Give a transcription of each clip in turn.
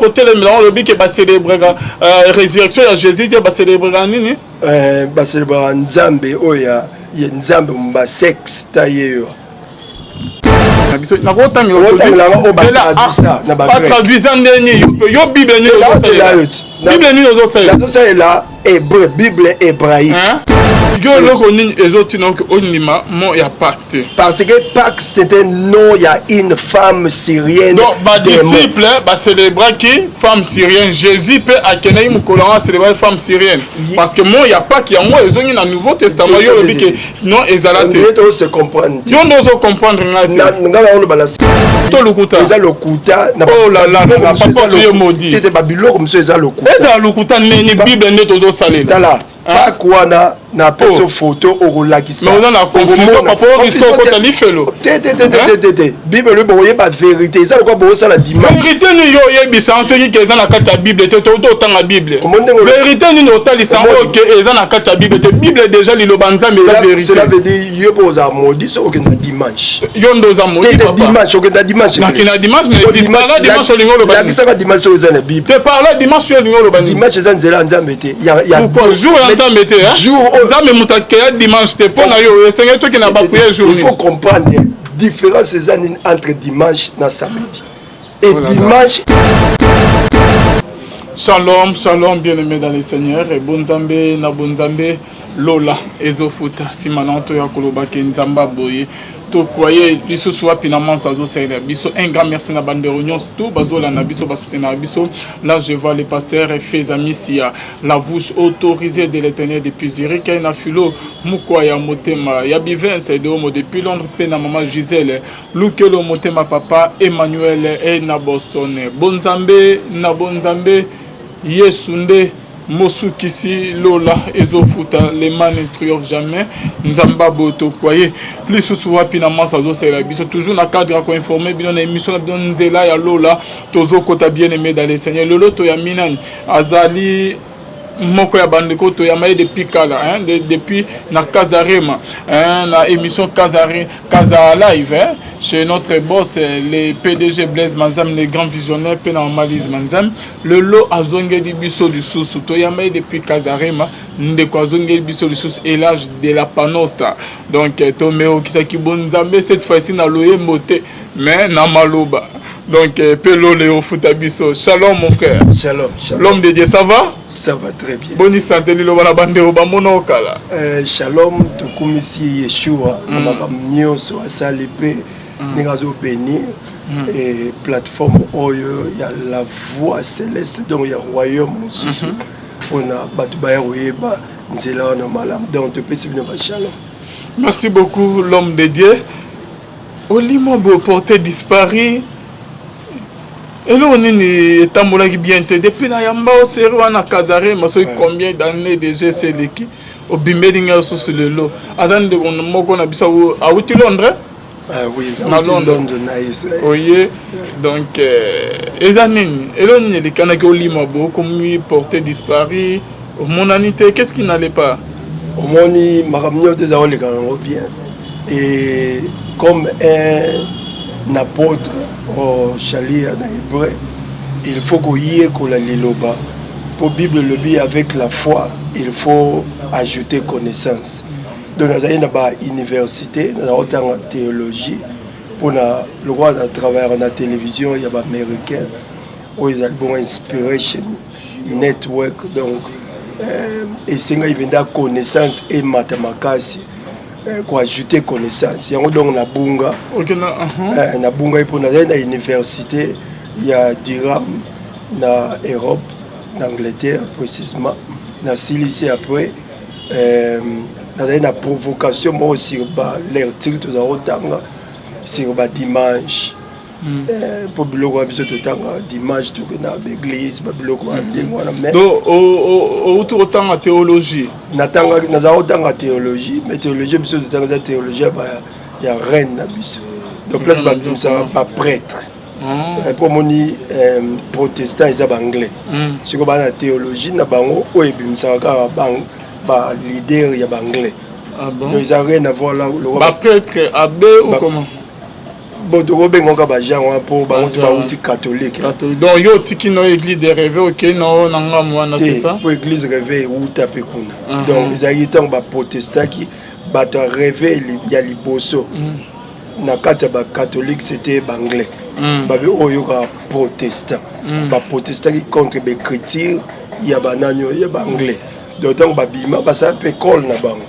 Kotelemela olobi ke bacélébraka résurrection ya Jésus te, bacélébraka nini? Bacélébraka Nzambe oyo ya Nzambe basexe ta ye yo. Na biso nakotangelanga batraduisa ndeni yo Bible nini? Bible nini ozosalela? Nazosalela hébreu, Bible hébraïque. Yo eloko nini ezotina oke ondima mot ya Pâques te? Parce que Pâques, c'est un nom ya une femme syrienne. Donc badisciple bacélébraki femme syrienne, Jésus mpe akendaki mokolo yango acélébraki femme syrienne, parce que mot ya Pâques yango ezongi na Nouveau Testament. Yo olobi ke non, ezala te. Se comprendre. Yo nde ozocomprendre ngai te. Ngai naoloba na To lokuta. Eza lokuta. Oh là là, papa, tu es maudit. Te, babiloko mosusu eza lokuta. Ezala lokuta nini? Bible nde tozosalela. Tala, Pâques wana na peso photo okolakisa. Mais oza na confusion, papa, orisque okota lifelo. Te, te, te, te, te, te. Bible elobi bokoyeba vérité. Eza lokola bozosala dimanche. Vérité nini yo oyebisa soki ke eza na kati ya Bible te? To otanga Bible, vérité nini otalisa oyo ke eza na kati ya Bible te? Bible déjà, liloba Nzambe eza vérité. Cela veut dire yo mpo ozala maudit soki okenda dimanche. Yo nde oza maudit. Te, dimanche, okenda dimanche. Nakenda dimanche par dimanche, olingi oloba? Lakisaka dimanche oyo eza na Bible. Te, par là dimanche oyo olingi oloba? Dimanche eza nzela ya Nzambe te. Pourquoi jour ya Nzambe te? Jour Nzambe moto akeya dimanche te. Mpo na yo esengeli tokenda baprière jour? Il faut comprendre différence eza nini entre dimanche na samedi et dimanche. Shalom, shalom, bien-aimé dans le Seigneur. Et bonzambe na bonzambe, lola ezofuta. Nsima na toya kolobaki Nzambe boye, tokwaye lisusu wapi na manso azosalela biso. Un grand merci na bandeko nyonso tout bazolanda biso, basoutenaka biso. Là, je vois le pasteur Fezamisia, la bouche autorisée de l'Éternel depuis Zurich, na Filo Mukwa ya motema ya Bivence de Homo depuis Londres, mpe na mama Gisèle Lukelo motema, papa Emmanuel e na Boston. Bonzambe na bonzambe, Yesu nde mosukisi, lola ezofuta, le mal ne triomphe jamais. Nzambe aboye, tokwaye lisusu wapi na masa azosalela biso. Toujours na cadre ya koinformer bino na émission na bino Nzela ya Lola, tozokota. Bien aimé dans le Seigneur, lelo toyambi nani? Azali moko ya bandeko toyamba ye depuis kala, hein, depuis na Casarema, hein, na émission Casare, Casa Live, hein, chez notre boss le PDG Blaise Manzam, le grand visionnaire, mpe na Mama Lise Manzam. Lelo azongeli biso lisusu, toyamba ye depuis Casarema. Ndeko azongeli biso lisusu, Elage de la Panosta. Donc tomeokisaki bonzambe cette fois-ci na loyembo te, mais na maloba. Donc mpe lola ofuta biso. Shalom, mon frère. Shalom, shalom. L'homme de Dieu, ça va? Ça va très bien. Boni santé? Liloba na bandeko bamona okala. Shalom, tokumisi Yeshua na makambo nyonso asali mpe ndenge azobénir plateforme oyo ya La Voix Céleste, donc ya royaume mosusu, mpona bato baya koyeba nzela wana malamu. Donc topesi bino bashalom. Merci beaucoup, l'homme de Dieu. Olimo boye porté disparu, eloko nini etambolaki bien te depuis na yamba oseri wana Casarema? Soki combien d'année déjà eseleki, obimbeli ngai lisusu lelo. Aza ndeko moko na biso awuti Londres. Ah, oui, na Londres oye. Donc eza nini, eloko nini elikanaki olima bo okomi porté disparu, omonani te? Qu'est-ce qui n'allait pas? Omoni, makambo nyonso eza koleka nango bien. Et comme un apôtre o shalia na hébreu, il faut koyekola liloba, mpo Bible elobi avec la foi il faut ajouter connaissance. Donc nazali na bauniversité, nazali kotanga théologie, mpona lokola na travaillaka na télévision ya baaméricain oyo ezali bongo Inspiration Network. Donc esengaki mpenza connaissance emata makasi, koajouter connaissance yango. Donc nabunga, nabungai mpo nazali na université ya Durham na Europe, na Angleterre précisément. Nasilisi, après nazali na provocation moko sur balecture tozala kotanga sur badimanche, mpo biloko wana biso totanga dimanche, tokenda baeglise, babiloko wana ndenge wana. Mais outi kotanga théologie? Nazala kotanga théologie, mais théologie biso totanga eza théologie ya reine na biso, donc place babimisaka baprêtre, mpo omoni protestant eza baanglais. Sikoyo baa na théologie na bango oyo ebimisaka kaka baleader ya baanglais. Donc eza rien à voir. Baprêtre, abbé ou comment? Bon, tokobengaka bagenre wana mpo bango ti bauti catholique. Donc yo otiki no église de réveil, okei na na ngambo wana, c'est ça? Po église réveil euta mpe kuna. Donc ezalaki ntango baprotestaki, bato ya réveil ya liboso na kati ya bacatholique, c'était baanglais. Babe oyo oyokaka protestant, baprotestaki contre baécriture ya banani oyo ya baanglais. Donc ntango babima, basala mpe école na bango.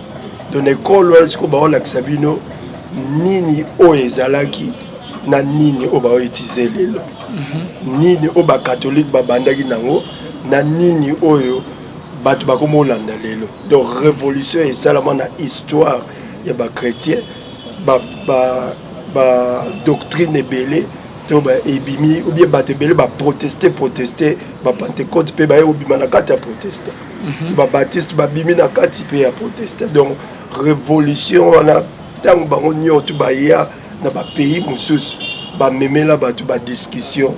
Donc na école wana sikoyo baolakisa bino nini oyo ezalaki na nini oyo baoutiliser lelo, nini oyo bacatholique babandaki nango na nini oyo bato bakoma olanda lelo. Donc révolution esalama na histoire ya bachrétien, badoctrine ebele to ebimi ou bien bato ebele baproteste proteste. Bapentecôte mpe baye kobima na kati ya proteste, babaptiste babimi na kati mpe ya proteste. Donc révolution wana, ntango bango nyonso baya na bapays mosusu, bamemela bato badiscussion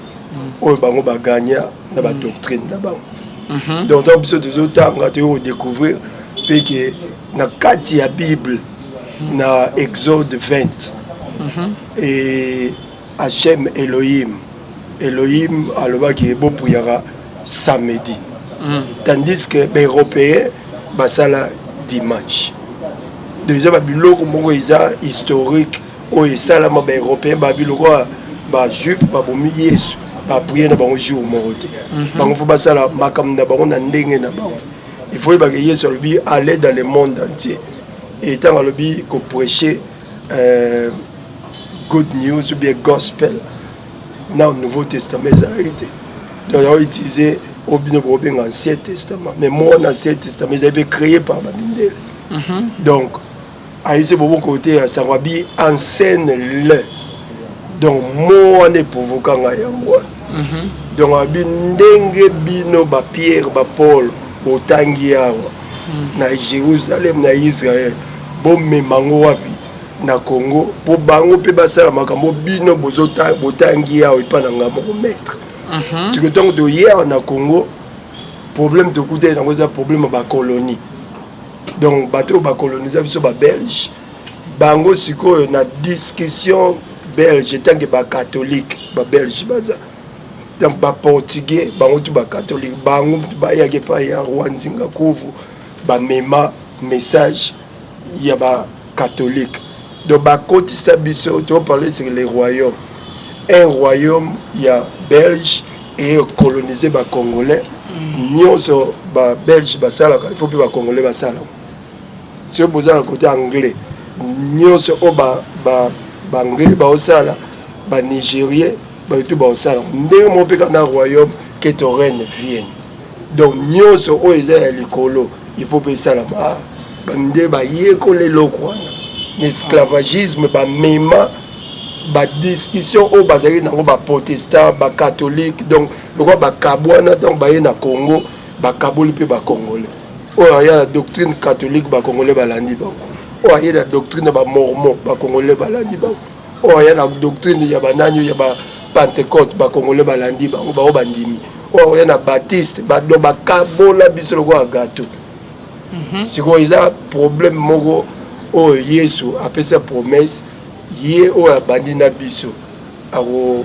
oyo bango baganya na badoctrine na bango. Donc ntango biso tozotanga, toyei kodécouvrir mpe ke na kati ya Bible, na Exode 20, e Hashem Elohim, Elohim alobaki bopriaka samedi, tandis que baeuropéen basala dimanche. Donc eza babiloko moko eza historique oyo esalama. Baeuropéen babiloko ya bajuif babomi Yesu, baprier na bango jour moko te. Bango faut basala makambo na bango na ndenge na bango. Il faut yebaka, Yesu alobi: "Aller dans le monde entier." Et ntango alobi koprêcher good news ou bien gospel, na Nouveau Testament ezalaki te. Donc yango utiliser oyo bino bokobenga Ancien Testament, mais mona Ancien Testament ezali mpe créé par bamindele. Donc ayisi bobo kote ya sango abi enseigne le donc mo wana eprovoka ngai yango wana. Donc abi ndenge bino bapierre, bapaul botangi awa na Jérusalem, na Israel, bomema yango wapi? Na Congo, mpo bango mpe basala makambo bino botangi awa epa na nga moko maître. Sikoyo ntango toye awa na Congo, problème tokutani yango eza problème ya bacolonie. Donc bato oyo bacolonisa biso, babelge, bango sikoyo na discussion belge, ntange bacatholique babelge baza, donc baportugais bango tu bacatholique, bango bayaki epai ya roi Nzinga Kuvu, bamema message ya bacatholique. Donc bakotisa biso, toparle sur les royaumes, un royaume ya belge ecoloniser bacongolais nyonso. Babelge basalaka, il faut mpe bacongolais basala. Soki boza na côté anglais, nyonso oyo baanglais baosala, banigérien bato baosala ndenge moko mpe kaka na royaume que ton règne vienne. Donc nyonso oyo eza ya likolo, il faut mpe esalama. Nde bayekola eloko wana na esclavagisme, bamema badiscussion oyo bazalaki nango, baprotestant, bacatholique. Donc lokola bakabwana, donc baye na Congo, bakaboli mpe bacongolais. Oyo aya na doctrine catholique, bacongolais balandi bango. Oyo aye na doctrine ya bamormon, bacongolais balandi bango. Oyo aya na doctrine ya banani, ya bapentecôte, bacongolais balandi bango, bango bandimi. Oyo aya na baptiste, donc bakabola biso lokola gâteau. Sikoyo eza problème moko oyo Yesu apesa promesse, ye oyo abandi na biso ako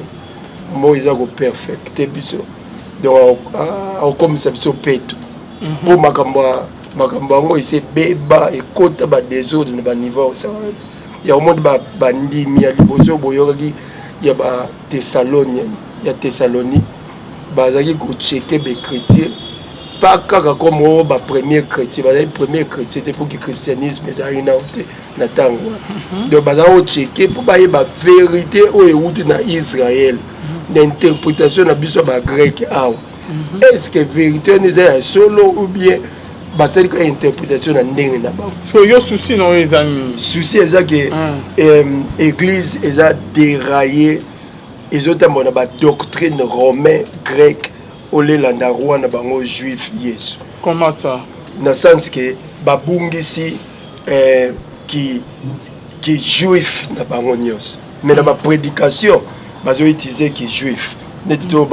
mo eza koperfecte biso, donc akokomisa biso peto, mpo makambo yango esi ebeba, ekota badésordre na baniveau osala ya omoni. Bandimi ya liboso boyokaki ya bathessalonien, ya Thessalonique, bazalaki kochecker bachrétien, pas kaka comme oyo bapremier chrétien. Bazalaki premier chrétien te, mpo que christianisme ezalaki nao te na ntango wana. Donc bazalaki kochecker mpo bayeba vérité oyo ewuti na Israel na interprétation na biso ya bagreke awa. Est ce que vérité wana eza ya solo ou bien basali kaka interprétation na ndenge na bango? So yo, souci na oyo eza nini? Souci eza ke église eza déraillé, ezotambola na badoctrine romain, grec, olelanda roi na bango juif Yesu. Comment ça? Na sens ke babungisi ki juif na bango nyonso, mais na baprédication bazoutiliser ki juif neti to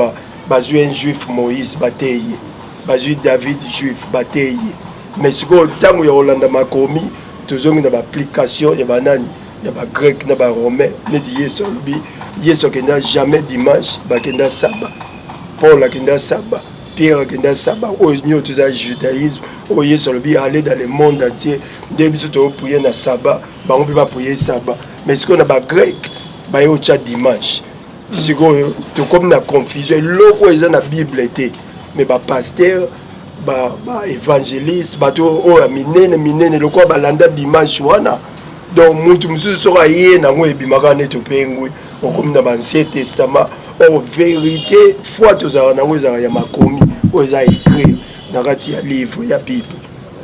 bazwi un juif Moïse, bateyi ye, bazwi David juif, bateyi ye. Mais sikoyo ntango ya kolanda makomi, tozongi na baapplication ya banani. Ya bagrec na baromain. Neti Yesu alobi, Yesu akenda jamais dimanche, bakenda sabbat. Paul akenda sabbat, Pierre akenda sabbat. Oyo nyonso eza judaïsme. Oyo Yesu alobi: "Aller dans le monde entier." Nde biso toprier na sabbat, bango mpe baprier sabbat. Mais sikoyo na bagrec baye otya dimanche. Sikoyo tokomi na confusion. Eloko eza na Bible te, mais bapasteur, baévangéliste, bato oyo ya minene minene lokola balanda dimanche wana. Donc mutu mosusu soki aye nango, ebimaka neti opengwi, okomi na baancien testament. Or vérité, foi tozalaka nango ezalaka ya makomi oyo eza écrire na kati ya livre ya Bible.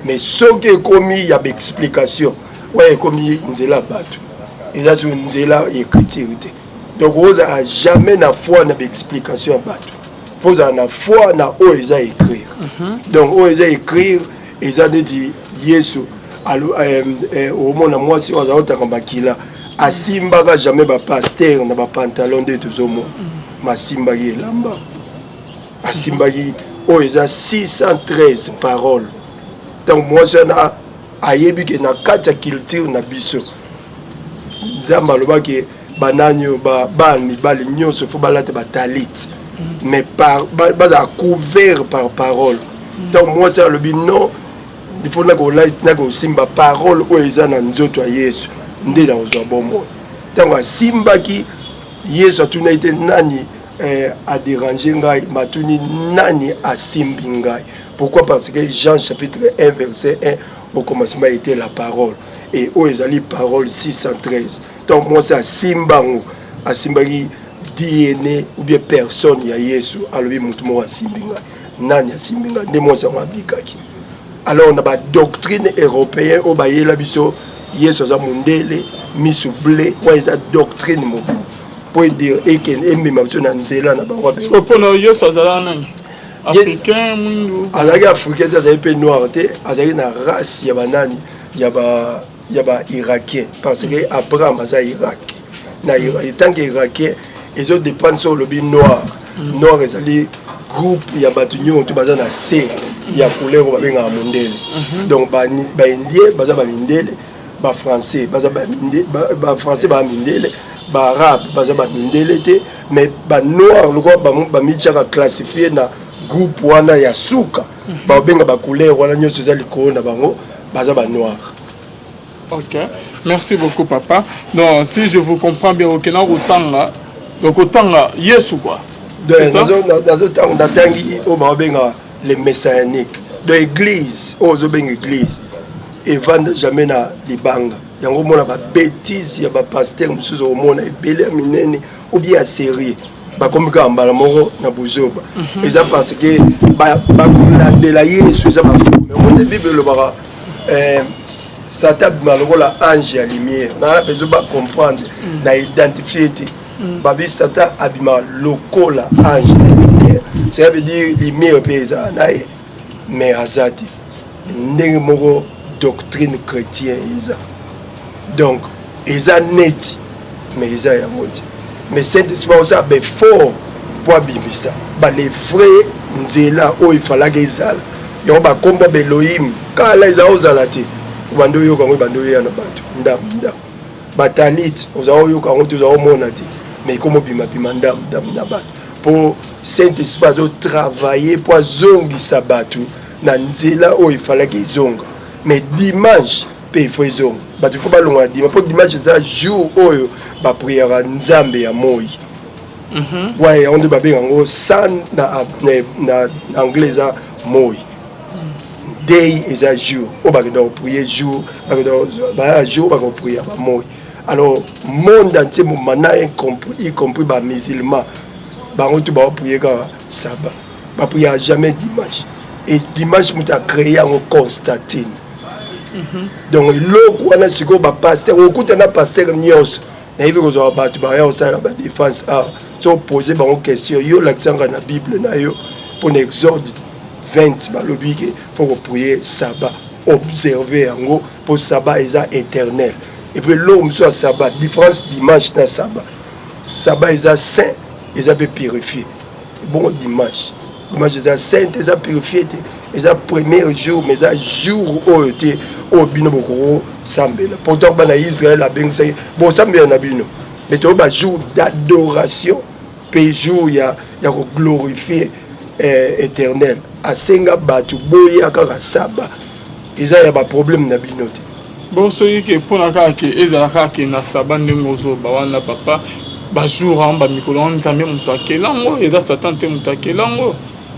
Mais soki ekomi ya baexplication, oyo ekomi nzela ya bato, eza so nzela écriture te. Donc ozala jamais na foi na baexplication ya bato, fo ozala na foi na oyo eza écrire. Donc oyo eza écrire eza neti Yesu omona mwasi oyo aza kotanga makila, asimbaka jamais bapasteur na bapantalon nde tozomona. Masimbaki elamba, asimbaki oyo eza 613 parole. Ntango mwasi wana ayebi ke na kati ya culture na biso, Nzambe alobaki banani oyo, bana mibali nyonso fo balata batalite, mais par bazala couvert par parole. Ntango mwasi alobi: "Non, il faut nakosimba parole oyo eza na nzoto ya Yesu nde nakozwa bomoi." Ntango asimbaki, Yesu atunaki te nani adéranger ngai, matuni nani asimbi ngai. Pourquoi? Parce que Jean chapitre 1 verset 1: "Au commencement était la parole", et oyo ezali parole 613. Donc mwasi asimba yango, asimbaki DNA ou bien personne ya Yesu. Alobi: "Motu moko asimbi ngai, nani asimbi ngai?" Nde mwasi yango abikaki. Alors na badoctrine européen oyo bayela biso, Yesu aza mondele, miso bleu. Wana eza doctrine mobile mpo ekende emema biso na nzela na bango. Mpona Yesu azalaka nani? Africain, mwindu? Azalaki africain te, azalaki mpe noir te. Azalaki na race ya banani? Ya bairakien, parce que Abraham aza Irak. Na tant que irakien, ezodépendre. So olobi noir, noir ezali groupe ya bato nyonso baza na se ya couleur oyo babengaka mondele. Donc baindien baza bamindele, bafrançais baza bafrançais, baza mindele, baarabe baza bamindele te. Mais banoir, lokola bamitiaka classifie na groupe wana ya suka, babenga bacouleur wana nyonso eza likolo na bango, baza banoir. Ok, merci beaucoup, papa. Donc si je vous comprends bien, okenda kotanga, donc kotanga Yesu quoi. Nazotanga, natangi oyo babenga les messianiques. Donc église oyo ozobenga église evanda jamais na libanga. Yango omona babêtise ya bapasteur mosusu, omona ebele ya minene ou bien ya série, bakomi kaka mbala moko na buzoba. Eza parce que bakolandela Yesu eza baforme. Omoni, Bible elobaka Satan abima lokola ange ya lumière. Nana bezo bacomprendre na identifie te. Babi Satan abima lokola ange ya lumière, cela veut dire lumière mpe ezala na ye, mais aza te. Ndenge moko doctrine chrétien eza, donc eza neti, mais eza yango te. Mais Saint Esprit osala baeffort mpo abimisa bale vrai nzela oyo efalaki ezala. Yango bakombo baelohim kala eza ozala te. Obandi oyoka yango, ebandi oyoya na bato ndambo ndambo. Batalite oza oyoka yango te, oza omona te, mais ekomi obimabima ndambo ndambo na bato, mpo Saint Esprit azotravaille mpo azongisa bato na nzela oyo efalaki ezonga. Mais dimanche mpe il faut ezonga. Bato ifo balongola dimanche, mpo dimanche eza jour oyo bapriaka Nzambe ya moi. Wana yango nde babenga yango sun na anglais eza moi, day eza jour oyo bakenda koprier, jour baya, jour bakoprier bamoi. Alors monde entier momana, y compris bamusulman, bango tu baoprier kaka sabbat, bapriaka jamais dimanche. Et dimanche, moto acréé yango Constantine. Donc eloko wana sikoyo, bapasteur, okuta na pasteur nyonso nayebi kozwa bato baya kosala badéfense awa. So opose bango question: "Yo olakisanga na Bible na yo mpona Exode 20, balobi ke fo koprier sabbat, observe yango mpo sabbat eza éternel." Et puis eloko mosusu ya sabbat, différence dimanche na sabbat: sabbat eza saint, eza mpe purifié. Bongo dimanche, Dimanche eza sainte, eza purifié te, eza premier jour, mais eza jour oyo te oyo bino bokokosambela. Pourtant bana Israel abengisaki bosambela na bino, mais toyo ba jour d'adoration mpe jour ya koglorifier Éternel. Asenga bato boya kaka sabbat, eza ya baproblème na bino te. Bon, soki ke mpona kaka ke ezala kaka ke na sabbat, ndenge ozoba wana, papa, bajour yango, bamikolo yango, Nzambe moto akela yango, eza Satan te moto akela yango.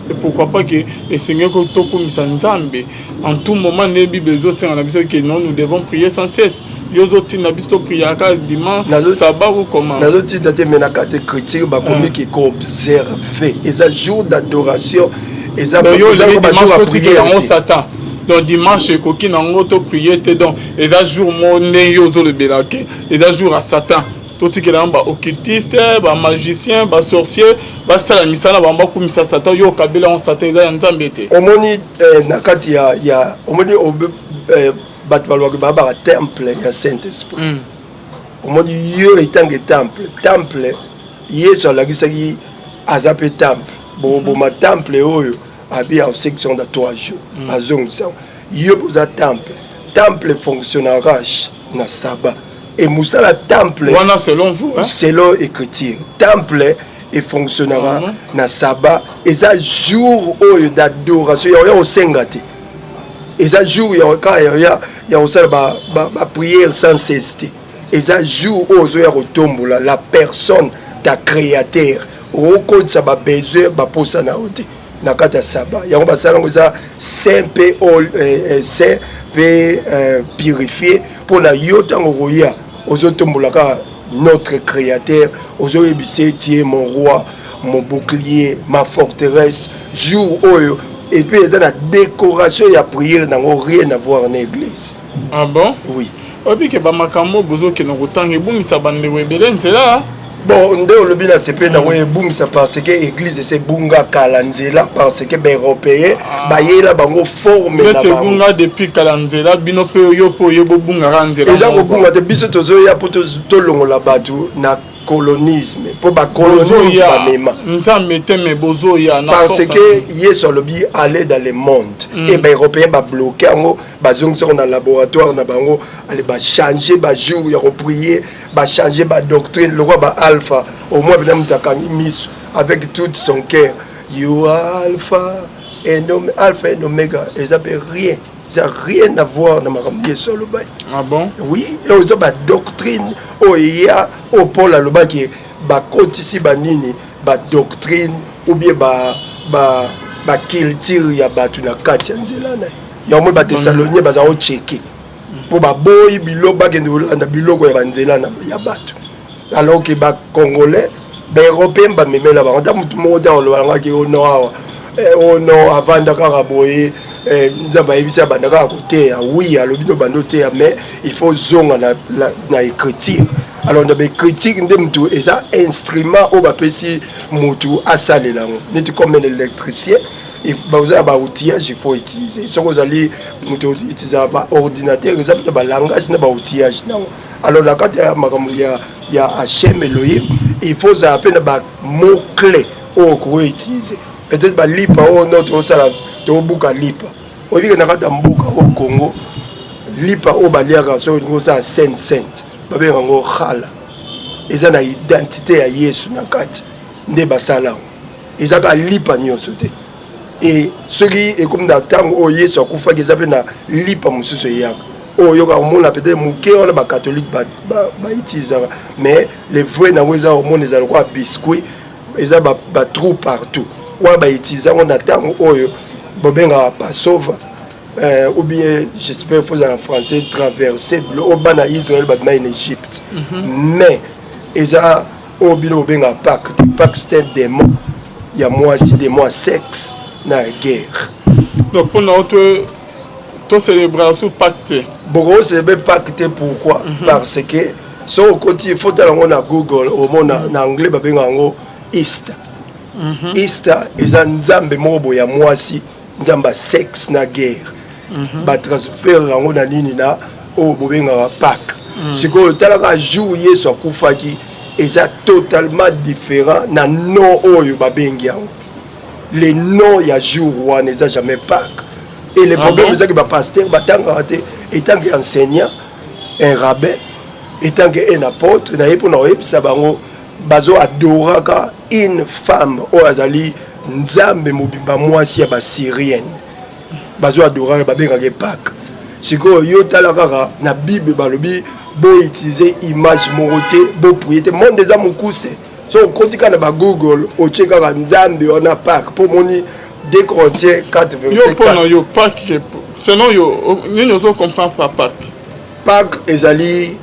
Et pourquoi pas ke esengeli tokumisa Nzambe en tout moment, nde Bible ezosenga na biso ke non, nous devons prier sans cesse. Yo ozotinda biso topriaka dimanche, sabbat ou comment? Nazotinda te, mais na kati écriture bakomi ke koobserve eza jour d'adoration, eza yango Satan. Donc dimanche ekoki nango toprier te? Donc eza jour mo ndenge yo ozolobela ke eza jour ya Satan, totikela yango baoccultiste, bamagicien, basorcier, basala misala bango, bakumisa Satan. Yo okabela yango Satan, eza ya Nzambe te. Omoni, na kati ya omoni, bato balobaki babaka temple ya Saint Esprit. Omoni, yo etange temple, temple Yesu alakisaki aza mpe temple. Boboma temple oyo, abi aosekisa na 3 jours. Azongisa yo mpo oza temple. Temple fonctionnera na sabbat e mosala temple. Wana selon vous, hein? Selon écriture, temple efonctionnera na sabbat. Eza jour oyo d'adoration ya oya kosenga te, eza jour ya kaka ya kosala baprière sans cesse te. Eza jour oyo ozoya kotombola la personne ta créateur, okotisa babesoin, baposa na yo te na kati ya sabbat. Yango basala yango eza saint mpe saint mpe purifié mpona yo. Ntango okoya, ozotombola kaka notre créateur, ozoyebisa etie mon roi, mon bouclier, ma forteresse. Jour oyo, et puis eza na décoration ya prière nango, rien à voir na église. Ah bon? Oui. Oyebi ke bamakambo bozokende kotanga ebungisa bandeko ebele nzela. Bon, nde olobi na sepe nango ebungisa, parce que église ese ebunga kala nzela, parce que baeuropéen bayela bango forme na bango. Ebunga depuis kala nzela. Bino mpe, yo mpe oye bobungaka nzela. Eza kobunga te. Biso tozoya mpo tolongola bato na colonisme, mpo bacolonie bamema. Nzambe te, me bozoya. Parce que Yesu alobi aller dans le monde e baeuropéen babloquer yango, bazongisi yango na laboratoire na bango. Ale bachange bajour ya koprier, bachange badoctrine lokwa baalpha. Au moins pena moto akangi miso avec tout son cœur, you are alpha and alpha and omega, eza mpe rien, eza rien à voir na makambo Yesu alobaki. Ah bon? Oui, oyo eza badoctrine oyo eya, oyo Paul alobaki bakotisi banini, badoctrine ou bien baculture ya bato na kati ya nzela na ye. Yango moi bathessalonien baza kocheke mpo baboyi biloko, bakende kolanda biloko ya banzela ya bato, alors que bacongolais, baeuropéen bamemela bango. Ata motu moko te akoloba nangaki ono awa, ono avanda kaka boye. Nzambe ayebisi abanda kaka koteya. Oui, alobi no banda oteya, mais il faut zonga na écriture. Alors na baécriture nde motu eza instrument oyo bapesi motu asalela yango, neti comme un électricien, oza na baoutillage, il faut utiliser. Soki ozali moto utilisaka baordinateur, eza mpe na balangage na baoutillage nango. Alors na kati ya makambo ya Hashem Elohim, il faut ozala mpe na bamot clé oyo okoki utiliser. Peut-être balipa oyo no tozosala, tobuka lipa. Oyebi ke na kati ya mboka oyo Congo, lipa oyo baliaka soki olingi osala sainte sainte, babengaka yango khala. Eza na identité ya Yesu na kati nde basala yango. Eza kaka lipa nyonso te. E soki ekomi na ntango oyo Yesu akufaki, eza mpe na lipa mosusu eyaka oyo oyoka omona peut-être moke wana bacatholique bautilisaka, mais le vrai nango eza omona eza lokola biscuit, eza batrou partout. Wana bautilize yango na ntango oyo bobengaka Passover, ou bien j'espère faut en français traverser oyo bana Israël babima en Égypte. Mais eza oyo bino bobengaka Pâques te. Pâques, c'est un démon ya mwasi, démon ya sexe na ya guerre. Donc mpona o tocélébrer su Pâques te? Bokocélébrer Pâques te. Pourquoi? Parce que soki okoti, faut tala yango na Google, omona na anglais babengaka yango Easter. Easter eza nzambe moko boye ya mwasi, nzambe ya sexe na guerre. Batransfert yango na nini, na oyo bobengaka Pâques. Sikoyo talaka jour Yesu akufaki, eza totalement différent na nom oyo babengi yango. Le nom ya jour wana eza jamais Pâques. Et le Ah problème bon? ezaki bapasteur batangaka te. Etant que enseignant, un rabbin, etant que un apôtre, naye mpona koyebisa bango bazo adoraka une femme oyo azali nzambe mobimba, mwasi ya basyrienne, bazo adoraka, babengaka Pâques. Sikoyo yo tala kaka na Bible, balobi boutiliser image moko te, boprier te. Monde eza mokuse. So okoti kaka na bagoogle, otie kaka nzambe wana Pâques, mpo omoni 2 Corinthiens 4 Yo verset mpona 4. Yo, Pâques, selon yo, nini ozo comprendre par Pâques? Pâques ezali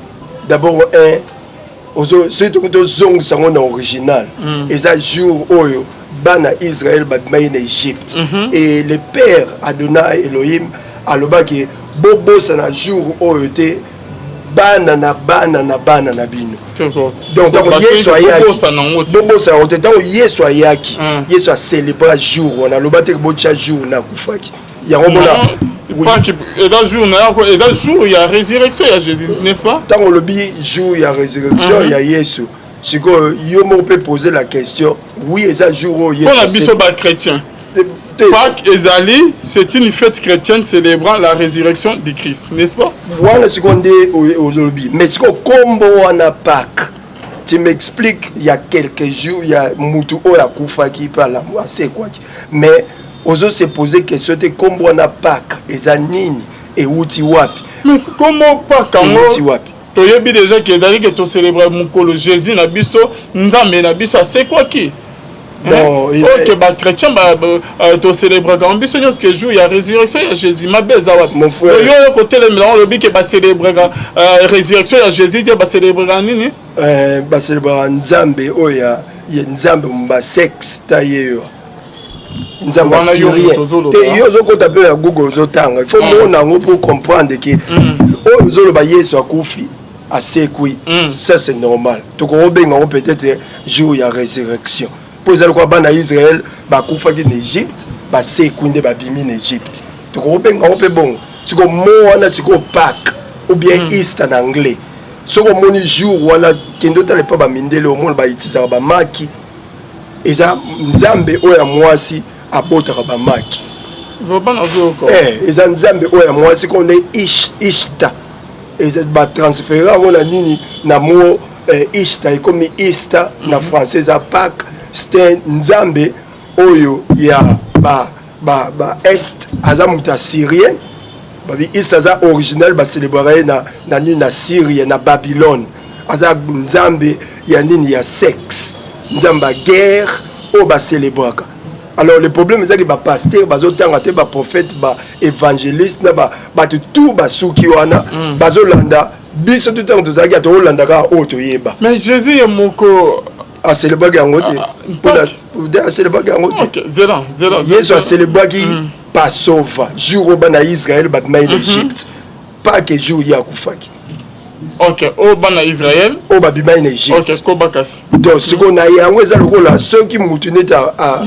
d'abord un soki tokoki tozongisa yango na original, eza jour oyo bana Israel babimaki na Égypte et le père Adonai Elohim alobaki: bobosana jour oyo te, bana na bana na bana na bino. Donc ntango Yesu ayaki, bobosana yango te. Bobosana yango te. Ntango Yesu ayaki, Yesu acélébra jour wana. Aloba te botya jour na akufaki yango mona. Oui. Pâques eza jour na yako, eza jour ya résurrection ya Jésus, n'est-ce pas? Ntango olobi jour ya résurrection ya Yesu, sikoyo yo moko mpe poser la question. Oui, eza jour oyo Yesu Mpona biso bachrétien, te. Pâques ezali, c'est une fête chrétienne célébrant la résurrection du Christ, n'est-ce pas? Wana sikoyo nde olobi, mais sikoyo kombo wana Pâques, tu m'expliques, il y a quelques jours ya mutu oyo akufaki mpe alamu, asekwaki, mais ozo se poser question te, kombo wana Pâques eza nini, ewuti wapi? Mais kombo Pâques Ewuti yango, wapi? toyebi déjà ke ezali ke tocélébrer mokolo Jésus na biso, Nzambe na biso, asekwaki. Bon, Oyo ke bachrétien tocélébraka yango biso nyonso, ke jour ya résurrection ya Jésus. Mabe eza wapi? Mon frère. Yo oyo kotelemela yango, olobi ke bacélébraka résurrection ya Jésus te, bacélébraka nini? Bacélébraka nzambe oyo ya nzambe basexe ta ye yo, nzambe Wana yo syrien. moto ozoloba. Te, yo ozokota mpe na Google, ozotanga, il faut mona yango pour comprendre ke oyo ozoloba, Yesu akufi, asekwi. Ça c'est normal, tokokobenga yango peut-être jour ya résurrection, mpo eza lokola bana ya Israel bakufaki na Égypte, basekwi nde babimi na Égypte, tokokobenga yango mpe bongo. Sikoyo mo wana, sikoyo Pâques ou bien Easter na anglais, soki omoni jour wana, kende otala epa bamindele, omona bautilisaka bamaki, eza nzambe oyo ya mwasi abotaka bamaki. Loba, nazoyoka. Eza nzambe oyo ya mwasi komne Ishta, eza batransférer yango na nini, na mo Ishta, ekomi Easter na français, eza Pâques. C'est nzambe oyo ya ba est, aza moto ya syrien. Babi Easter aza original, bacélébraka ye na nini, na Syrie, na Babylone. Aza nzambe ya nini, ya sexe, nzambe ya guerre oyo bacélébraka. Alors le problème ezaki bapasteur bazotanga te, baprophète, baévangéliste na bato tout basuki wana, bazolanda biso tu. Ntango tozalaki, tokolanda kaka oyo toyeba. Mais Jésus ye moko Acélébraki yango te. Ah, Mpona acélébraki yango te. Ok, zela, zela. Yesu acélébraki Passover, jour oyo bana Israel babimaki na Égypte. Pâques, jour ye akufaki. Ok, oyo bana Israel Oyo babimaki na Égypte. Ok, koba kasi. Donc sikoyo na yango eza lokola soki mutu neti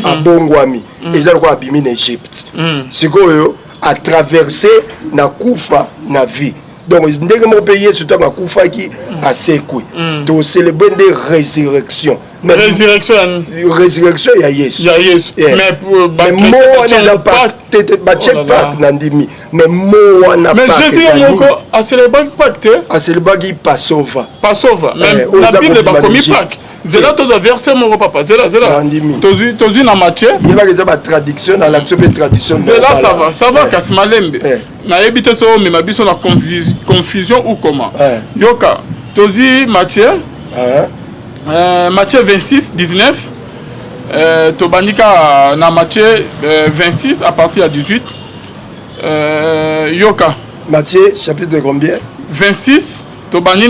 abongwami, eza lokola abimi na Égypte. Sikoyo atraverse na kufa na vie. Donc ndenge moko mpe Yesu, ntango akufaki, asekwi, tocélébre nde résurrection. Mais Résurrection ya nini? Résurrection ya Yesu. Ya Yesu. Yeah. Mais pour Mais mo wana eza Pâques te, te, batie Oh là là. Pâques na ndimi, mais mo wana Mais Pâques Jésus eza ye nini? moko acélébraki Pâques te? Acélébraki Passover. Passover, mais Eh, oyo na eza Bible kobima na bakomi Égypte. Pâques. Zela, tozwa verset moko, papa, zela, zela. Na ndimi. Tozwi na Matthieu. Yebaka eza batraduction na l'action mpe traduction Zela. normale. Ça va, ça va. Eh. Kasi malembe. Eh. Nayebi te so omema biso na confusion ou comment. Eh. Yoka, tozwi Matthieu. Ah. Matthieu 26 19, tobandi kaka na Matthieu 26 à partir ya 18. Yoka. Matthieu chapitre combien? 26, tobandi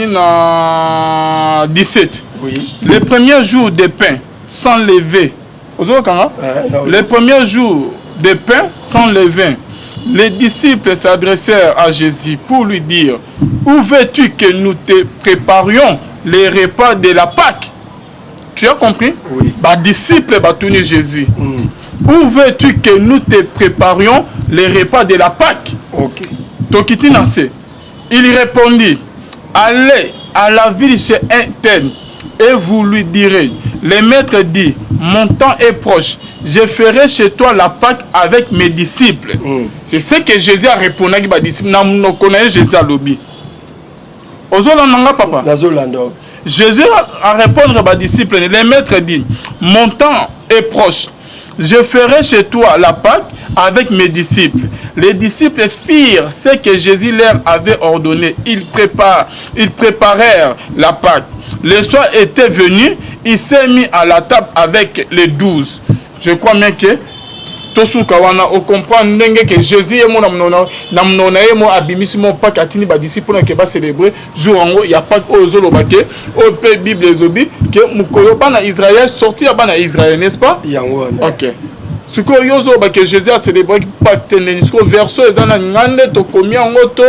na 17. Oui. Le premier jour des pains sans levain, ozokanga? Ah, non. Le premier jour des pains sans levain, les disciples s'adressèrent à Jésus pour lui dire: où veux-tu que nous te préparions les repas de la Pâque? Tu as compris? Oui. Badisciple batuni Jésus: où veux-tu que nous te préparions les repas de la Pâque? Tokiti na se. Il répondit: allez à la ville chez un tel et vous lui direz: Le maître dit: mon temps est proche, je ferai chez toi la Pâque avec mes disciples. C'est ce que Jésus a répondu ba disciples na monoko na ye. Jésus alobi, ozolanda nga, papa? Nazolanda. Jésus a répondre ba disciples: le maître dit, mon temps est proche, je ferai chez toi la Pâque avec mes disciples. Les disciples firent ce que Jésus leur avait ordonné. Ils préparèrent la Pâque. Le soir était venu, il s'est mis à la table avec les 12. Je crois bien que tosuka wana, ocomprendre ndenge ke Jésus ye mo na monoko na ye mo abimisi mo Pâque, atindi badisciple mpona ke bacélébrer jour yango ya Pâque. Oyo ozoloba ke oyo mpe Bible elobi ke mokolo bana Israël, sorti ya bana Israël, n'est-ce pas? Yango wana. Ok, sikoyo yo ozoloba ke Jésus acélébraki Pâque te. Ndeni sikoyo verset eza na nga nde tokomi yango to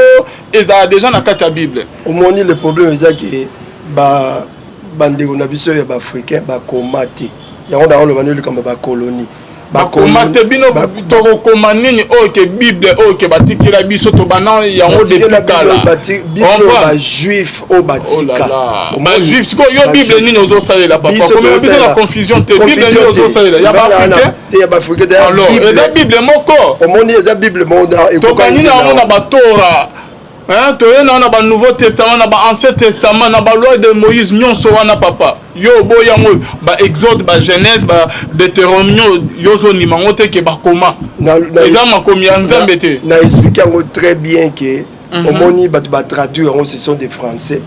ezala déjà na kati ya Bible? Omoni, le problème eza ke bandeko na biso ya baafricain bakoma te. Yango nakoloba nde likambo ya bacolonie. Bakoma te. Bino tokokoma nini oyo ke Bible oyo ke batikela biso, tobanda yango depuis kala? Bible bajuif oyo batika. Bajuif. Sikoyo yo, Bible nini ozosalela, papa? Komema biso na confusion te. Bible nini ozosalela? Ya baafricain? Ya baafricain. Alors eza Bible moko. Omoni, eza Bible moko. Tokani na yango na batora, toye na na banouveau testament, na baancien testament, na baloi de Moïse nyonso wana. Papa, yo oboyi yango, baexode, bagenèse, badeutéronome, yo ozondima yango te ke bakoma eza makomi ya Nzambe te. Na expliqué yango très bien ke omoni, bato batraduire yango, ce sont des Français,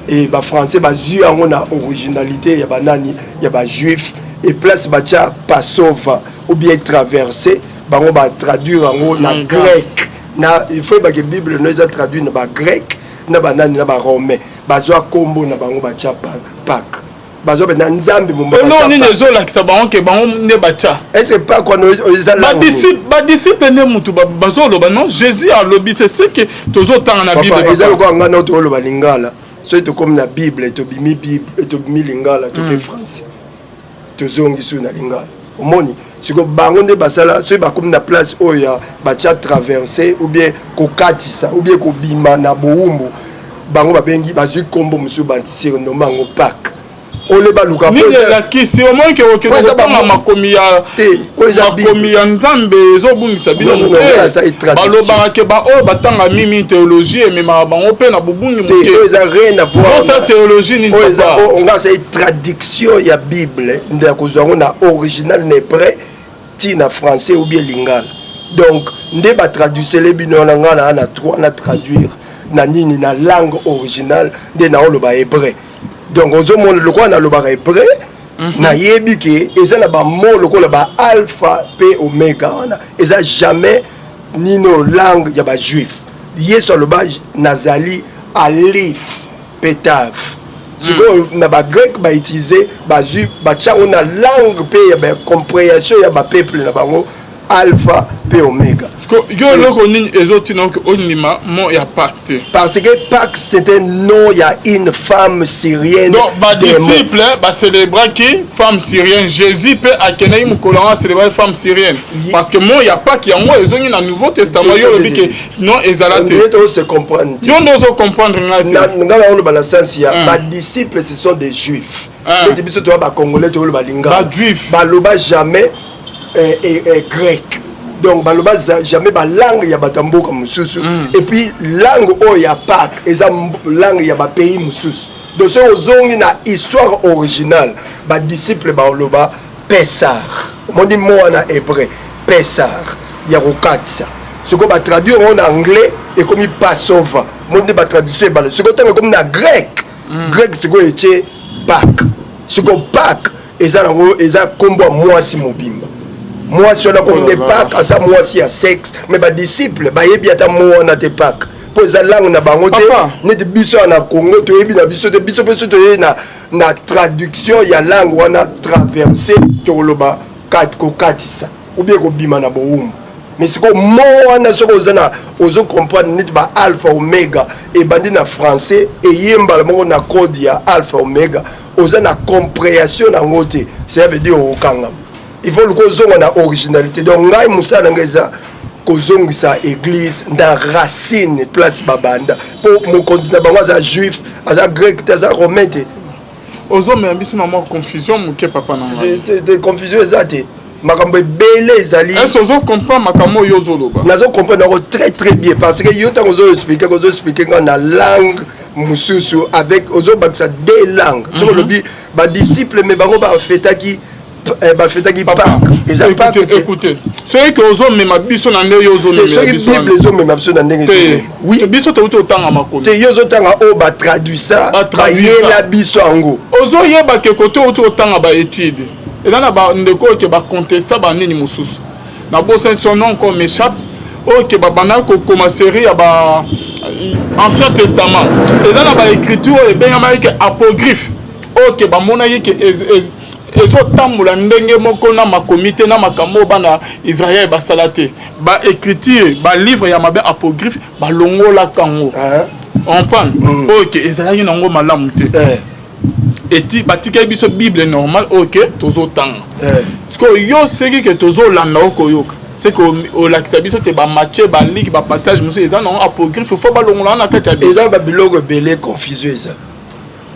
et bafrançais bazwi yango na originalité ya banani? Ya bajuif. Et place batya Passover ou bien traversé, bango batraduire yango na grec. Na il faut yebake Bible no eza traduit na bagrec, na banani, na baromain. Bazwa nkombo na bango, batya Pâque. Bazwa mpe na Nzambe. Eloko nini ezolakisa bango ke bango nde batya? Ese Pâque wana eza? Badisciple nde mutu bazoloba non, Jésus alobi, c'est ce que tozotanga na Bible. Eza lokola ngai na toloba lingala. Soki tokomi na Bible, tobimi Bible, tobimi lingala, toke français, tozongi su na lingala. Omoni, siko bango nde basala. Soki bakomi na place oyo ya batya traverse ou bien kokatisa ou bien kobima na bowumbu, bango babengi, bazwi nkombo mosusu, basurnommer yango Pâque ole baluka. Nini elakisi omoni ke okende kotanga makomi ya makomi ya Nzambe ezobungisa bino moke? Balobaka ke baoyo batanga mimi théologie ememaka bango mpe na bobungi moke. Eza rien à voir. Sa théologie nini? Nga asali traduction ya Bible nde ya kozwa yango na original na hébreu ti na français ou bien lingala. Donc nde batraduisele bino wana, nga na droit na traduire na nini? Na langue originale. Nde naoloba hébreu. Donc ozomona, lokola nalobaka hébreu, nayebi ke eza na bamo lokola ba alpha mpe omega. Wana eza jamais nino langue ya bajuif. Yesu aloba: nazali alif mpe tav. Sikoyo na bagrec bautiliser, bazwi, batya yango na langue mpe ya bacompréhension ya bapeuple na bango, alpha mpe omega. Yo eloko nini ezotina oke ondima mo ya Pâque te? Parce que Pâque, c'est un nom ya une femme syrienne. Donc badisciple bacélébraki femme syrienne. Jésus mpe akendaki mokolo yango, acélébraki femme syrienne, parce que mo ya Pâque yango ezongi na Nouveau Testament. Yo olobi ke non, ezala te. Tose comprendre. Yo nde ozocomprendre ngai te. Nga naoloba na sens ya badisciple, ce sont des juifs. Neti biso toya bacongolais, toyoloba lingala. Bajuif. Baloba jamais grec. Donc baloba jamais balangue ya bato ya mboka mosusu. Et puis langue oyo ya Pâque eza langue ya bapays mosusu. Donc soki ozongi na histoire originale, badisciple baloba Pessar. Omoni mo wana hébreu Pessar ya kokatisa. Sikoyo batraduire yango na anglais, ekomi Passover. Moni nde batraduction ebala. Sikoyo ntango ekomi na grec, grec sikoyo etie Pâque. Sikoyo Pâque eza nango, eza nkombo ya mwasi mobimba. Mwasi wana komi nde Pâque, aza mwasi ya sexe. Mais badisciple bayebi ata mo wana te, Pâque, mpo eza langue na bango te. Neti biso ya na Congo, toyebi na biso te. Biso mpe so toyebi na traduction ya langue wana, traverse, tokoloba kokatisa ou bien kobima na bowumbu. Mais sikoyo mo wana, soki oza na ozocomprendre neti ba alpha omega ebandi na français, eyembala moko na code ya alpha omega, oza na compréhension nango te, cela veut dire okokangama. Il faut luka ozonga na originalité. Donc ngai, mosala na ngai eza kozongisa église na racine, place babanda, mpo mokonzi na bango aza juif, aza grec te, aza romain te. Ozomema biso na mwa confusion moke, papa na ngai. Te, confusion eza te, makambo ebele ezali. Est ozo comprendre makambo oyo ozoloba? Nazo comprendre yango très très bien, parce que yo, ntango ozo expliquer, ozo expliquer nga na langue mosusu, avec ozobakisa deux langues. Soki olobi badisciple, mais bango bafetaki Pâques, eza Pâques te. Écoute, soki ke ozomema biso na ndenge yo ozomemela soki biso Bible ezomema biso na ndenge te. Ezomema, oui. Biso touti otanga makomi. Te, yo ozotanga oyo batraduisa. Batraduisa. Bayela biso yango. Ozoyeba ke kote outi otanga baétude, eza na bandeko oyo ke bacontesta banini mosusu, nabosani son nom encore m'échappe, oyo ke babandaki kokoma série ya ba Ancien Testament. Eza na baécriture oyo ebengamaki ke apocryphe, oyo ke bamonaki ke ezotambola ndenge moko na makomi te, na makambo oyo bana Israel basala te. Baécriture, balivre ya mabe, apocryphe, balongolaka yango. Comprendre? Oyo ke ezalaki nango malamu te. Eti batikaki biso Bible normal oyo ke tozotanga. Sikoyo yo, soki ke tozolanda, okoyoka c'est que olakisa biso te baMatthieu, baLuc, bapassage mosusu eza nango apocryphe, faut balongola wana na kati ya Bible. Eza babiloko ebele, confusion eza.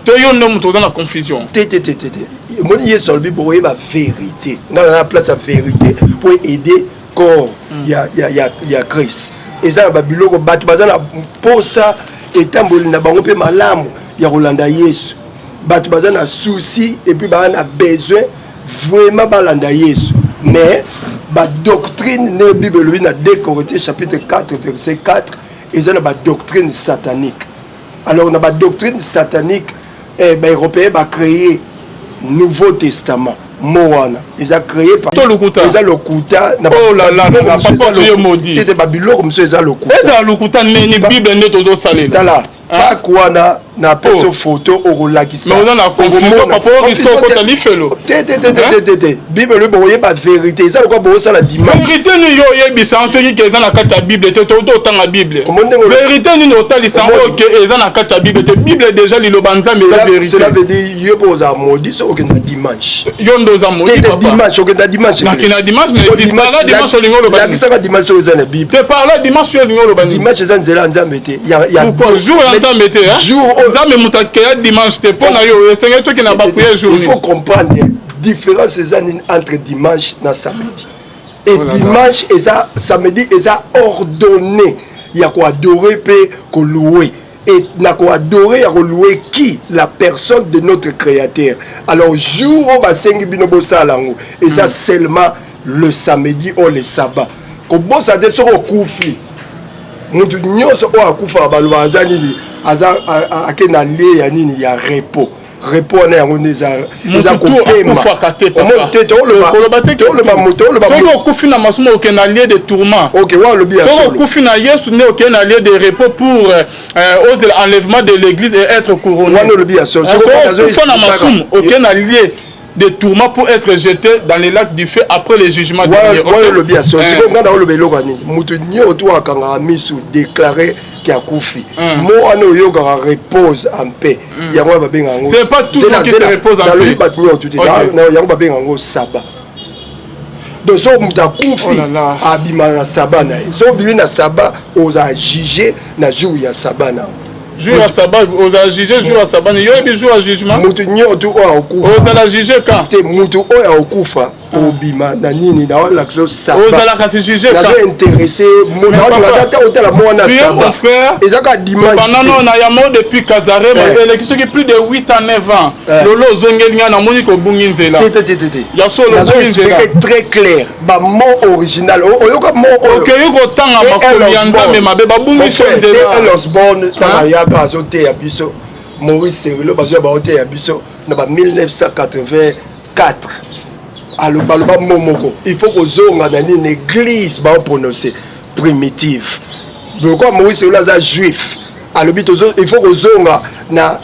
To yo nde moto oza na confusion? Te, te, te, te, te. Omoni, Yesu alobi bokoyeba vérité. Nga na place ya vérité po aider corps ya Christ. Eza na babiloko, bato baza na posa etamboli na bango mpe malamu ya kolanda Yesu. Bato baza na souci et puis baza na besoin vraiment balanda Yesu, mais badoctrine nde Bible elobi na 2 Corinthiens chapitre 4 verset 4, eza na badoctrine satanique. Alors na badoctrine satanique, baeuropéen bacréé Nouveau Testament. Mo wana eza créé par To lokuta. Eza lokuta. Na Oh là là là là, papa, tu es maudit. Te, babiloko mosusu eza lokuta. Eza lokuta nini? Bible nde tozosalela. Tala, Pâques wana na peso photo, okolakisa. Mais oza na confusion, papa, orisque okota lifelo. Te, te, te, te, te, te. Bible elobi bokoyeba vérité. Eza lokola bokosala dimanche. Vérité nini yo oyebisa soki ke eza na kati ya Bible te? To otanga Bible. Omoni ndenge Vérité nini otalisa oyo ke eza na kati ya Bible te? Bible déjà, liloba Nzambe, eza vérité. Cela veut dire yo mpo ozala maudit soki okenda dimanche. Yo nde oza Te, maudit. te. Papa. Dimanche, okenda dimanche. Nakenda dimanche, mais par là, dimanche olingi oloba nini? Lakisaka dimanche soki eza na Bible. Te, par là, dimanche oyo olingi oloba nini? Dimanche eza nzela ya Nzambe te, ya Pourquoi jour ya Nzambe te, hein? Jour oyo Nzambe moto akeya dimanche te. Mpo na yo, esengeli tokende baprière jour Il faut nini? comprendre différence eza nini entre dimanche na samedi et Oh là là. Dimanche eza, samedi eza ordonné ya koadorer mpe kolouer. Et na koadorer, ya kolouer qui? La personne de notre Créateur. Alors jour oyo basengi bino bosala yango eza seulement le samedi oyo, le sabbat. Kobosa te, soki okufi, mutu nyonso oyo akufaka, balobaka aza nini? Aza ake na lieu ya nini? Ya repos. Repos wana, yango nde eza Motu tu kopema. akufaka te, papa. Omoni te, Koloba te. Toloba moto, oloba Soki moto. okufi na masumu, okende na lieu de tourment. Ok, wa olobi ya Soki solo. okufi na Yesu nde okende na lieu de repos pour ozela enlèvement de l'église et être couronné. Wana olobi ya solo. Soki Soki okufa na masumu, okende na lieu de tourment pour être jeté dans les lacs du feu après le jugement dernier. Wana olobi ya solo. Eh. Sikoyo ngai na oloba eloko ya nini? Moto nyonso to akangaka misu, déclaré ke akufi, mo wana oyokaka repose en paix. Yango wana babengaka yango. C'est pas tout le monde qui se repose en Nalobi paix. bato nyonso te. Yango babengaka yango sabbat. Donc soki moto akufi, Oh là là. abima na sabbat na ye. Soki obimi na sabbat, ozala juge na jour ya sabbat na Jour ya sabbat, ozala juge jour ya sabbat. Yo yebi jour ya jugement? Moto nyonso oyo akokufa Ozala juge quand? Te, moto oyo akokufa, obima na nini? Na olakisa sabbat. Ozalaka si juge Nazo quand? intéressé. Papa, Ata otala mwana tu es mon sabbat frère. eza kaka dimanche Pendant te. non na yamo depuis Kazarema, eleki soki plus de 8 ans, 9 ans. Lolo ozongeli ngai, namoni kobungi nzela. Te, te, te, te, te. Ya solo, Nazo obungi nzela. expliquer très clair bamot original. Oyoka mot oyo. Okei kotanga makomi ya Nzambe mabe, babungisi yo nzela. T.L. Osborne, ntango ayaka azoteya biso, Maurice Cerullo bazoya, baoteya biso na ba 1984, alobaloba mo moko: il faut kozonga na nini? Église baoprononce primitive. Lokola Maurice Cerullo aza juif, alobi il faut kozonga na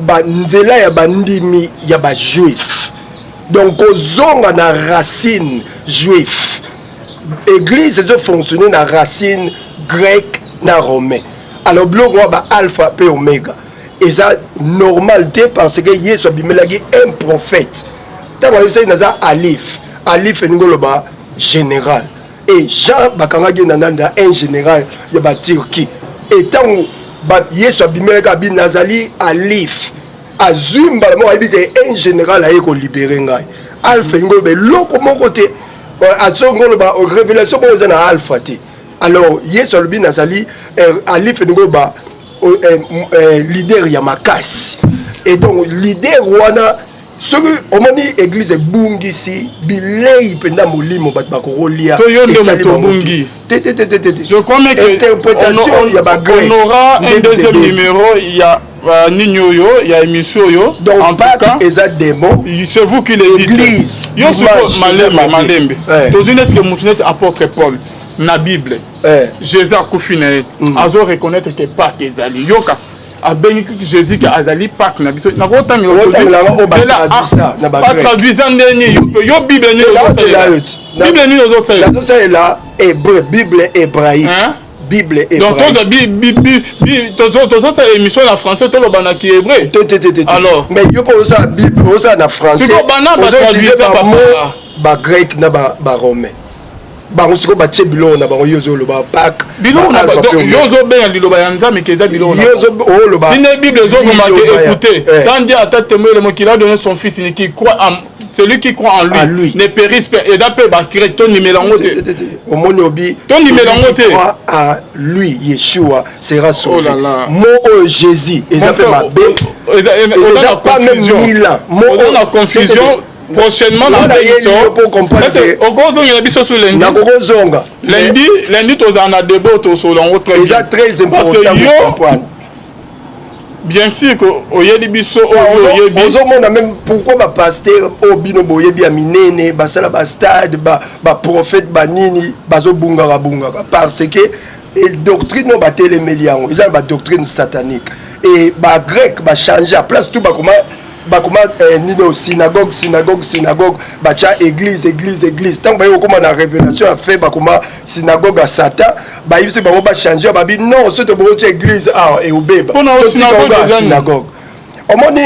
banzela ya bandimi ya bajuif. Donc kozonga na racine juif. Église ezofonctionne na racine grecque na romain. Alors biloko wana, ba alpha mpe omega, eza normal te, parce que Yesu abimelaki un prophète. Ntango ayebisaki naza alif, alif elingi oloba général. Et Jean bakangaki ye na nani? Na un général ya baturquie. Et ntango Yesu abimelaki, abi nazali alif. Azwi mbala moko, ayebi ke un général aye kolibérer ngai. Alpha elingi oloba eloko moko te. Azongi oloba révélation moko eza na alpha te. Alors Yesu alobi nazali alif, elingi oloba leader ya makasi. Et donc leader wana, soki omoni église ebungisi bilei mpenza molimo, bato bakokolia. To yo nde moto obungi. Te, te, te, te, te. Je crois même que interprétation ya bagrec. On aura un deuxième numéro ya nini oyo ya émission oyo. Donc en tout cas eza démon. C'est vous qui le dites. Église. Yo siko, malembe malembe, tozwi neti ke motu neti apôtre Paul na Bible, Jésus akufi na ye, azo reconnaître ke Pâque ezali. Yoka, abengi Jésus ke azali Pâque na biso. Nakotangabatraduisa ndeni yo Bible nini? Bible nini ozosalela? Nazosalela hébreu, Bible hébraïque, Bible. Donc tozosala émission na français, toloba na ki hébreu? Te, te, te, te. Alors? Mais yo mpo ozosala Bible, ozosala na français. Bana batraduisa. Papa, bagrec na baromain, bango sikoyo batie biloko na bango. Yo ozoloba Pâque. Biloko yo ozobenga liloba ya Nzambe ke eza biloko. Oloba. Tine Bible ezokoma ke, écoutez, tant Dieu ata témoin le qu'il a donné son fils, qui croit en celui qui croit en lui, en lui ne périsse pas. Eza mpe bagrec, tondimela yango te. Omoni obi. Tondimela yango te. Croit à lui, Yeshua, sera sauvé. Mot oyo Jésus eza mpe mabe, eza pas même mille ans. Mot na confusion. Prochainement na biso okozongela biso su lundi. Nakokozonga. Lundi, lundi tozala na débat, tosolola yango très bien. Eza très important. Yo, bien sûr que oyebi biso oyo oyebi. Ozomona même pourquoi bapasteur oyo bino boyebi ya minene, basala bastade, baprophète, banini, bazobungaka bungaka, parce que doctrine oyo batelemeli yango eza na badoctrine satanique. Et bagrec bachange place tout, bakoma nino synagogue, synagogue, synagogue, batya église, église, église. Ntango baye kokóma na révélation ya fait, bakoma synagogue ya Satan. Bayebisi bango bachange, babi non, soki tobokotia église awa eobeba, totika synagogue. Omoni,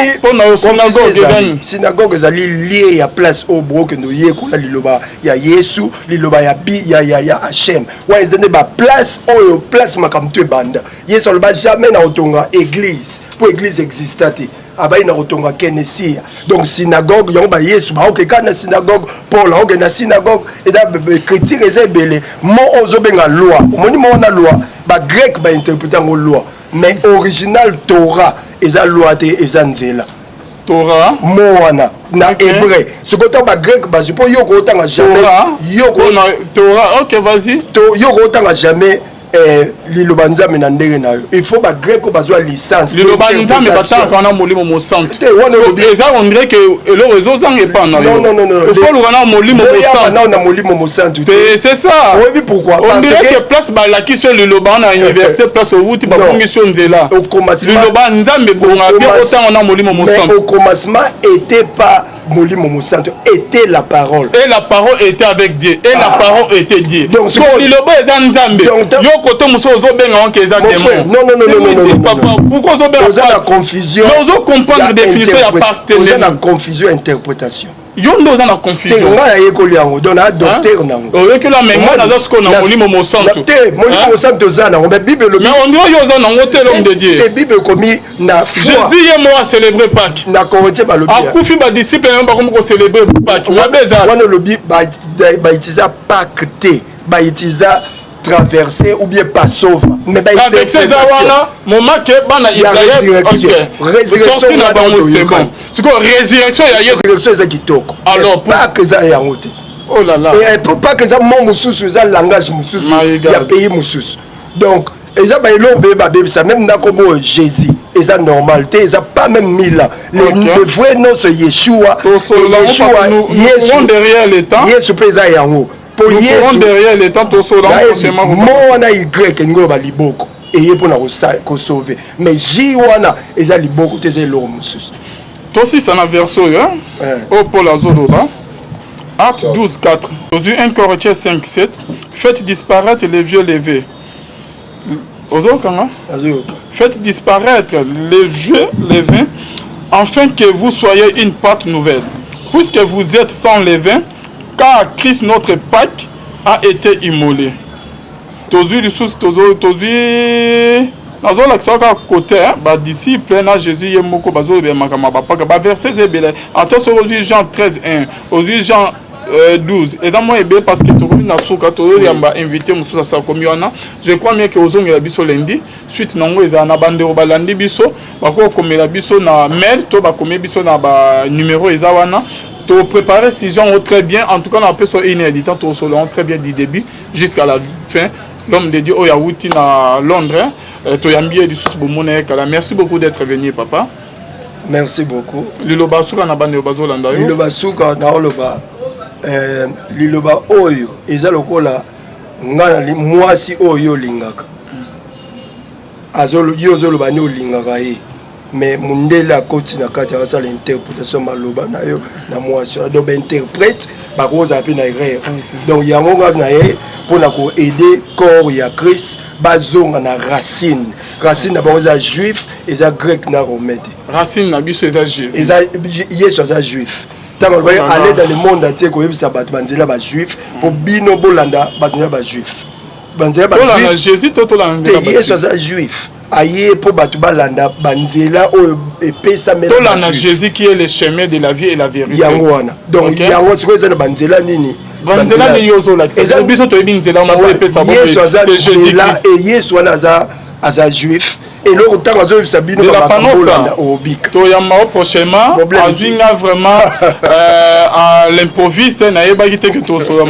synagogue ezali lieu ya place oyo bokokende oyekola liloba ya Yesu, liloba ya, bi, ya, ya, ya Hashem. Wana eza nde baplace oyo, place makambo to ebanda. Yesu aloba jamais na kotonga église, mpo église exista te. Abai na kotonga kenesia, donc synagogue yango. Bayesu baokeka na synagogue, Paul aoke na synagogue. Eza écriture, eza ebele. Mo oyo ozobenga loi, omoni mo wana loi, bagrec bainterprete yango loi, mais original Torah eza loi te, eza nzela. Torah. Mo wana na hébreu, sikoyo ntango bagrec bazwi, mpo yo kootanga jamais. Torah, ok, vas-y. Yo kootanga jamais liloba Nzambe na ndenge na yo. Il faut bagrec oyo bazwa licence. Liloba Nzambe batangaka wana Molimo Mosantu. Eza on dirait que eloko ezozanga epa na yo. Faut oluka na Molimo Mosantu. Na Molimo Mosantu. Te, c'est ça. Oyebi pourquoi? On dirait que place balakisi yo liloba na université, place owuti, babongisi yo nzela. Liloba Nzambe ebonga bien otanga na Molimo Mosantu. Au commencement était pas Molimo Mosantu, était la parole. Et la parole était avec Dieu et la parole était Dieu. Donc liloba eza Nzambe. Yo kote mosusu ozobenga wanke eza démon. Non, non, non, non, non. Papa, pourquoi ozobenga? Oza na confusion. Mais ozo comprendre définition ya Pâque. Oza na confusion interprétation. Yo nde oza na confusion. Ngai nayekoli yango, donc na docteur nango. Oyekoli, mais ngai naza sikoyo na Molimo Mosantu. Te, Molimo Mosantu oza nango, mais Bible elobi. Mais on dirait yo oza nango te, l'homme de Dieu. Te, Bible ekomi na foi. Jésus ye moko acélébré Pâque. Na Corinthien balobi. Akufi, badisciple yango bakomi kocélébré Pâque mabe eza. Wana olobi bautiliza Pâque te, bautiliza traversée ou bien Passover. Mais traversée eza wana moment ke bana Israël sorti na bango, c'est bon. Sikoyo résurrection ya Yesu. Résurrection eza kitoko. Alors Pâque eza yango te. Oh là là. Et Pâque eza mot mosusu, eza langage mosusu ya pays mosusu. Donc eza baeloko beye babebisa. Même ndako oyo Jésus eza normal te, eza pas même mille ans. Le vrai nom, c'est Yeshua. Yeshua, Yesu mpe eza yango. Po Yesu derrière le temps, tosola. Mo wana Y elingi oloba liboko eye mpona kosauve, mais J wana eza liboko te, eza eloko mosusu. Tosisa na verset oyo, oyo Paul azoloba, Acte 12 4. Tozwi 1 Corinthiens 5 7: faites disparaître les vieux levain. Ozokanga, faites disparaître les vieux levain afin que vous soyez une pâte nouvelle, puisque vous êtes sans levain, car Christ notre Pâque a été immolé. Tozwi lisusu, tozwi. Nazolakisa kaka côté badisciple na Jésus ye moko bazolobela makambo ya bapaka. Baverset eza ebele. Ata soki ozwi Jean 13 1, ozwi Jean 12, eza mwa ebele, parce que tokomi na suka. Tozoyamba invité mosusu asakomi wana. Je crois bien ke ozongela biso lundi. Suite nango ezala na bandeko balandi biso, bakokomela biso na mail to bakomi biso na banumero eza wana. Topréparer sujet yango très bien. En tout cas, na apesa une heure du temps, tosolola yango très bien du début jusqu'à la fin. L'homme de Dieu oyo awuti na Londres, toyambi ye lisusu, bomona ye kala. Merci beaucoup d'être venu, papa. Merci beaucoup. Liloba suka na bandeko bazolanda yo. Liloba suka naoloba, liloba oyo eza lokola nga na mwasi oyo olingaka, yo ozoloba nde olingaka ye, mais mondele akoti na kati, akasala interprétation maloba na yo na mwasi wana. Donc bainterprète bakozala mpe na erreur. Donc yango nga na ye mpona koaider corps ya Christ bazonga na racine. Racine na bango eza juif, eza grec na romain te. Racine na biso eza Jésus. Eza Yesu, aza juif. Ntango alobaki aller dans le monde entier koyebisa bato banzela bajuif, mpo bino bolanda banzela bajuif, banzela. Tolanda Jésus to tolanda? Te, Yesu aza juif, aye mpo bato balanda banzela oyo epesamela. Tolanda Jésus qui est le chemin de la vie et la vérité. Yango wana. Donc yango sikoyo eza na banzela nini? Banzela nini ozolakisa biso? Toyebi nzela moko epesa. Yesu aza nzela e Yesu wana aza juif. Eloko ntango azoyebisa bino bolanda, obika. Toyamba o prochainement. Azwi nga vraiment à l'improviste. Nayebaki te ke tosola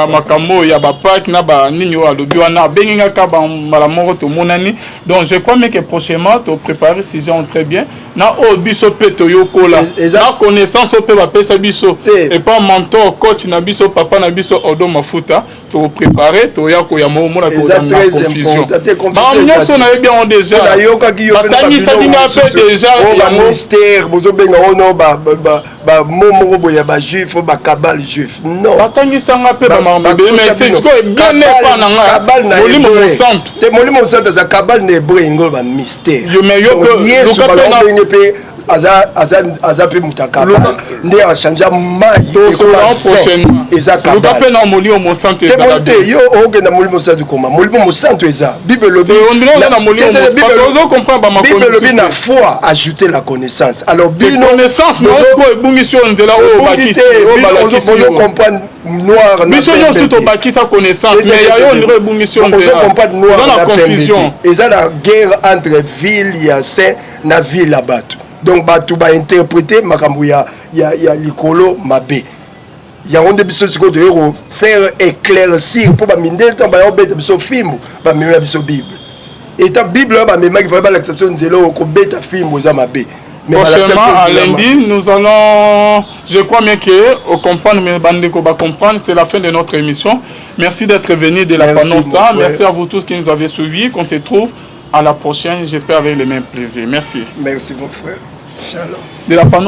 makambo ya bapake na banini oyo alobi wana. Abengi nga ka mbala moko, tomonani. Donc je crois bien que prochainement topréparer sujet très bien na oyo biso mpe toyokola na connaissance oyo mpe bapesa biso epa mentor, coach na biso, papa na biso Odo Mafuta. Topréparé, toya koyamba, omona kozala na confusion. Makambo nyonso nayebi yango déjà, batangisaki nga mpe déjà. Yango mystère bozobenga ono bamo moko boye ya bajuif oyo bakabbale juif, non. Batangisanga mpe bamakambo ebele, mais sikoyo bien epa na nga Molimo Mosantu. Te, Molimo Mosantu aza kabbale na hébreu, yango bamystère. Mais yo Yesu balobenge mpe aza mpe moto akabale nde achange mai. Eza luka mpe na Molimo Mosantu. Ezala te. Yo okenda Molimo Mosantu koma Molimo Mosantu eza Bible elobi. Bible elobi na foi ajouter la connaissance. Alors bino connaissance na sikoyo ebungisi yo nzela oyo bakisi comprendre noir. Biso nyonso tobakisa connaissance, mais ya yo ndiro ebungisi yo nzela na confusion. Eza na guerre entre ville ya saint na ville ya bato. Donc bato bainterprete makambo ya likolo mabe. Yango nde biso sikoyo toye kofaire éclaircir, mpo bamindele ntango baya kobeta biso fimbu, bamemela biso Bible. Eta Bible oyo bamemaki fai balakisa biso nzela oyo kobeta fimbu eza mabe. Prochainement, à lundi, nous allons, je crois bien que, au comprendre, mais bandeko va comprendre, c'est la fin de notre émission. Merci d'être venu de la Panosta. Merci à vous tous qui nous avez suivis. Qu'on se trouve à la prochaine, j'espère avec le même plaisir. Merci. Merci, mon frère. Shalom. De la Panosta.